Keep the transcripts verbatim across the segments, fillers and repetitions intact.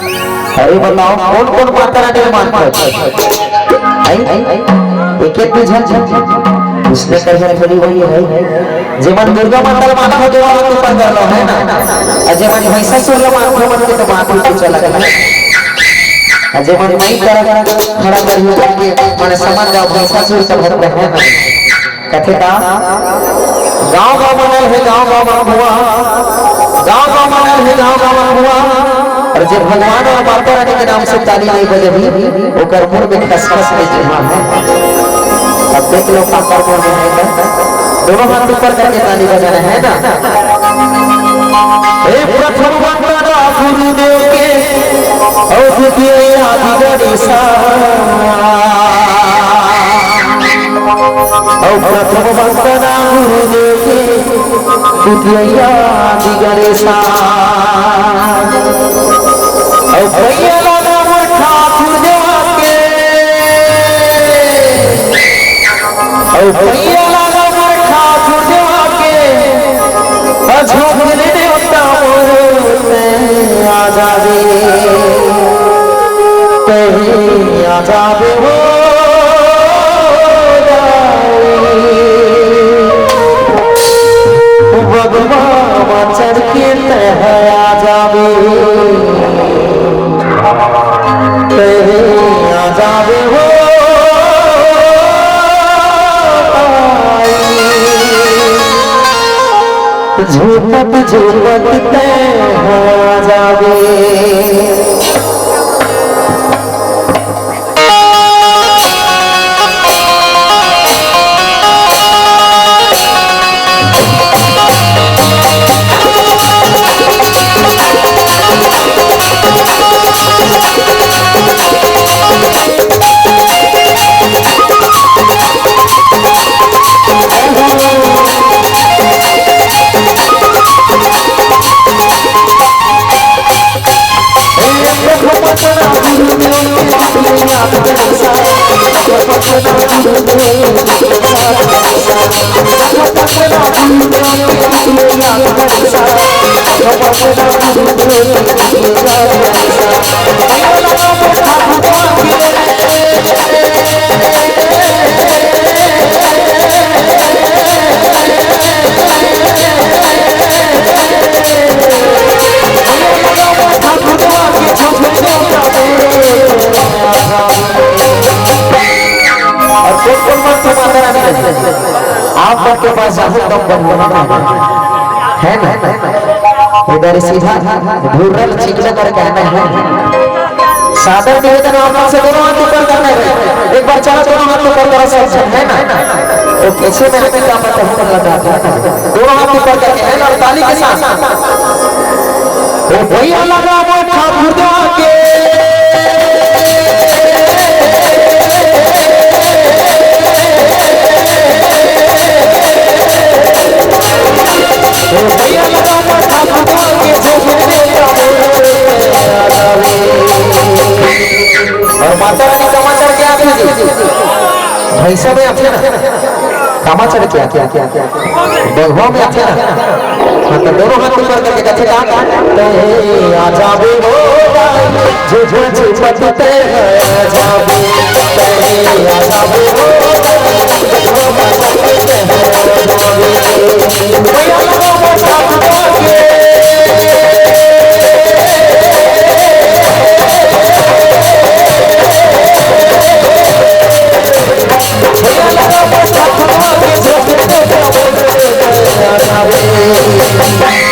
अरे बताओ, कोन कोन माता रानी ल मानथो? हैं? एक एक दू झन, उसने कहे थोड़ी वही है। जेमन दुर्गा माता ल मानथो, दोनों हाथ ऊपर कर लो, है ना? अउ जेमन महिषासुर ल मानथो, मन के तो माथ ऊपर चला गया। अउ जेमन नहीं कर, खड़ा कर लो, मन के, मन समझ जाओ, महिषासुर सब हर है ना। कथे का, गाँव गाँव बनल हे, गाँव गाँव म कुआँ, गाँव गाँव बनल हे, गाँव गाँव म कुआँ। अउ जे भगवान अउ माता रानी के नाम से ताली नहीं बजही, ओकर मुड़ में खसखस के धुआं है। अब देख लो, काकर मुड़ में है ना? दोनों हाथ ऊपर करके ताली बजाना है ना? हे प्रथम वंदना गुरुदेव के, अउ द्वितीय आदि गणेशा। अउ प्रथम वंदना गुरुदेव के, द्वितीय आदि गणेशा। अउ पैया लागा मोर ठाकुर देवा के, अउ पैया लागा मोर ठाकुर देवा के, अ झोंक ले देवता मोर में आ जावे। कहीं आ जावे हो दाई, बगवा म चढ़ के तैं आ जावे, कहीं आ जावे हो दाई, झूमत झूमत तैं आ जावे। अउ कोन कोन मन से माता रानी, आप मन के पास जाहूं तब बनवाना है ना? इधर सीधा ढूंढल चिकना करके आना है। सादर निवेदन आप मन से दोनों हाथ ऊपर करना है। एक बार चला, दोनों हाथ ऊपर करो सब जन, है ना? तो पीछे में आके क्या पता हो लगा था ना? दोनों हाथ ऊपर करके, है ना? और ताली के साथ। ओ भैया लगा वो ठाकुर देवा के। ओ भैया लगा वो ठाकुर देवा के, जो मेरे का बोल। और माता रानी कमा चढ़ के आती थी, भैंसा में आती ना, कमा चढ़ के आती, बघवा में आती ना। हाँ, तो दोनों हाथ ऊपर करके कथे का, "तैं आ जाबे हो, जो जो चिपट तैं आ जाबे, तैं आ जाबे हो।"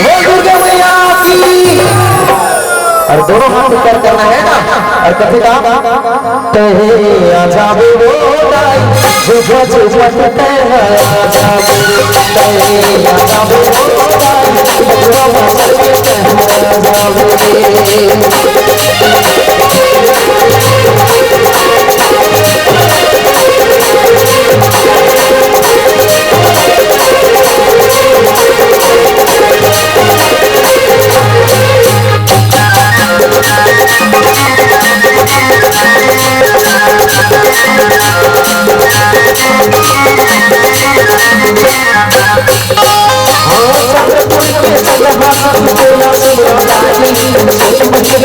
बोल दुर्गा मैया की। और दोनों हाथ ऊपर करना है ना, और कभी का, "तैं आ जाबे वो दाई, जो जो चिपट तैं आ जाबे, तैं आ जाबे वो दाई, जो जो चिपट तैं आ जाबे।"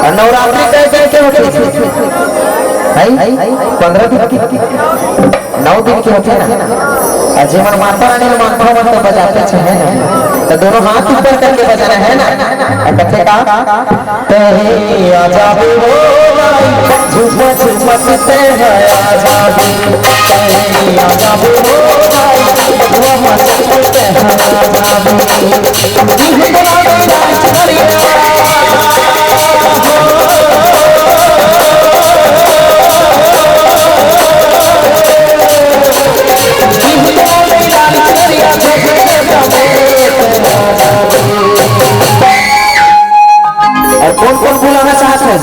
अउ नवरात्रि कई दिन के होथे? हैं? पंद्रह दिन के, नौ दिन के होथे ना? अउ जेमन माता रानी ल मानथव, ओमन तो बजातेच हे ना, तो दोनों हाथ ऊपर करके बजाना हे ना। अउ कथे का? तहे आ जाबे हो भाई, झूमत झूमत तहे आ जाबे। तहे आ जाबे हो भाई, बबुआ मचल के तहे आ जाबे। अउ कोन कोन बुलाना चाहत हे?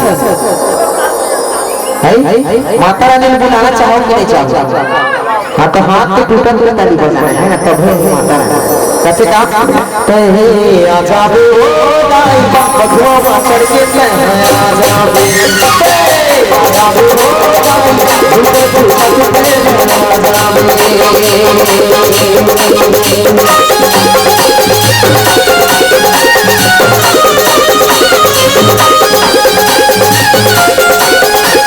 हैं? माता रानी ल बुलाना चाहो कि नहीं चाहो? हाँ, तो हाथ तो टूटा टूटा ताली बजाना हे ना, तभे माता रानी। कथे का? तहे आ जाबे हो दाई, बघवा मा चढ़ के तहे आ जाबे। तहे आ जाबे हो दाई, झूमत झूमत तहे आ जाबे।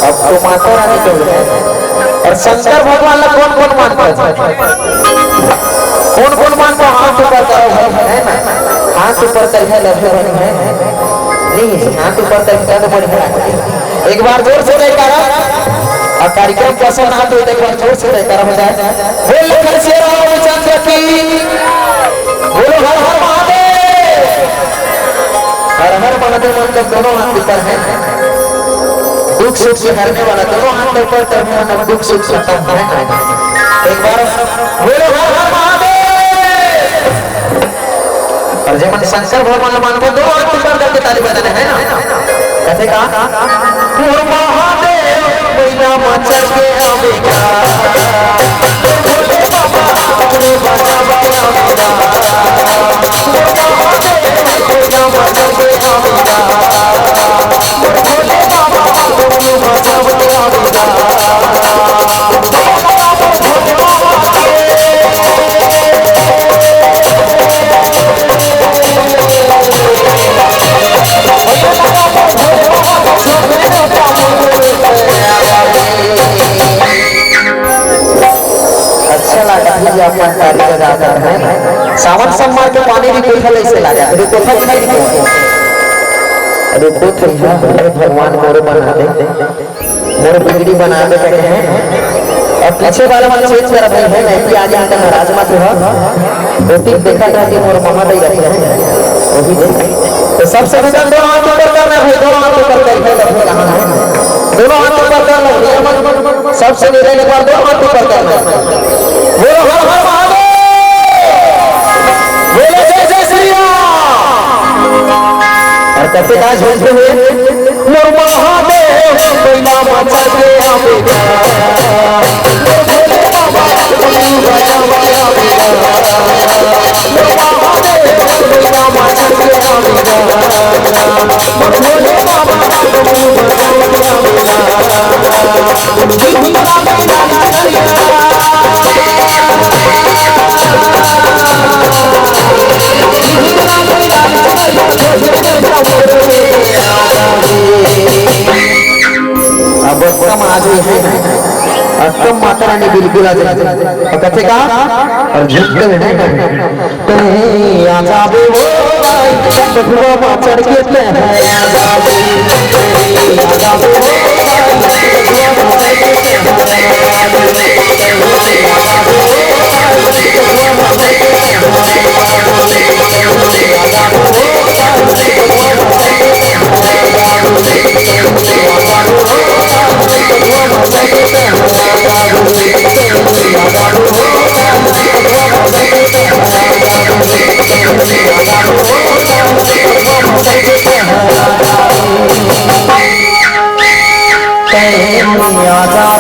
अब तो माता रानी के हो गए। अउ शंकर भगवान ला कोन कोन मानत हे? कोन कोन मानत हे? हाथ ऊपर करो भाई, हे ना? हाथ ऊपर करो भाई, लड्डू बने हे। नहीं, हाथ ऊपर करो तो बढ़िया लगथे। एक बार जोर से जयकारा। अउ कार्यक्रम पसंद आत हे तो एक बार जोर से जयकारा हो जाए। बोल लखन सिया रामचंद्र की, बोलो हर हर महादेव। हर हर महादेव, मतलब दोनों हाथ ऊपर हे, दुख सुख के हरने वाला, दोनों हाथ ऊपर करने वाला, दुख सुख खत्म हे। एक बार बोलो हर हर महादेव। अउ जेमन शंकर भगवान ला मानथव, दोनों हाथ ऊपर करके ताली बजाना हे ना। कथे का? मोर महादेव, मइला मा चढ़ के आवे का। अच्छा लागत हे जी, अपन ताली बजात हे। सावन सोमवार के पानी भी कोई फल ऐसे लागत हे। रुको, थक नहीं रुको। अरे रुको, थक ना, हे भगवान मोर बना दे, मोर बिगड़ी बना दे कहे हे। अउ पीछे वाला मन चेत कर भाई हे, नहीं कि आज यहाँ का नाराज मत हो। धोती देखा था कि मोर महादेव रखे हे, वही दे। तो सबसे पहले दोनों हाथ ऊपर करना भाई, दोनों हाथ ऊपर करके रखो, कहाँ हे? दोनों हाथ ऊपर कर लो, ये मत, मत, मत, सबसे निवेदन, एक बार दोनों हाथ ऊपर करना। बोलो हर हर महादेव, बोलो जय जय श्री राम। अउ कथे का झूमते हुए, मोर महादेव, कोई नाम चढ़ के आवे का। मोर भोले बाबा, तू बजा बजा बेटा। मोर महादेव, कोई नाम चढ़ के आवे का। अब कम आ जाए है ना, अब कम माता रानी बिल्कुल आ जाए। और कैसे कहा? और झुमके हैं। तैं आ जाबे वो दाई, बघवा मा चढ़ के तैं ह आ जाबे। तैं आ जाबे वो दाई, बघवा मा चढ़ के तैं ह आ जाबे। तैं आ जाबे वो दाई, बघवा मा चढ़ के तैं ह आ जाबे। तैं आ जाबे वो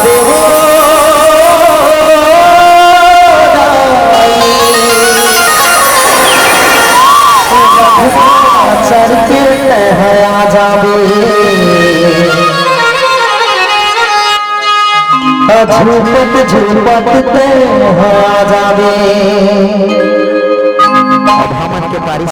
दाई, बघवा मा चढ़ के तैं ह आ जाबे। झूपत झूपत तैं ह आ जाबे। अब हमन के पारी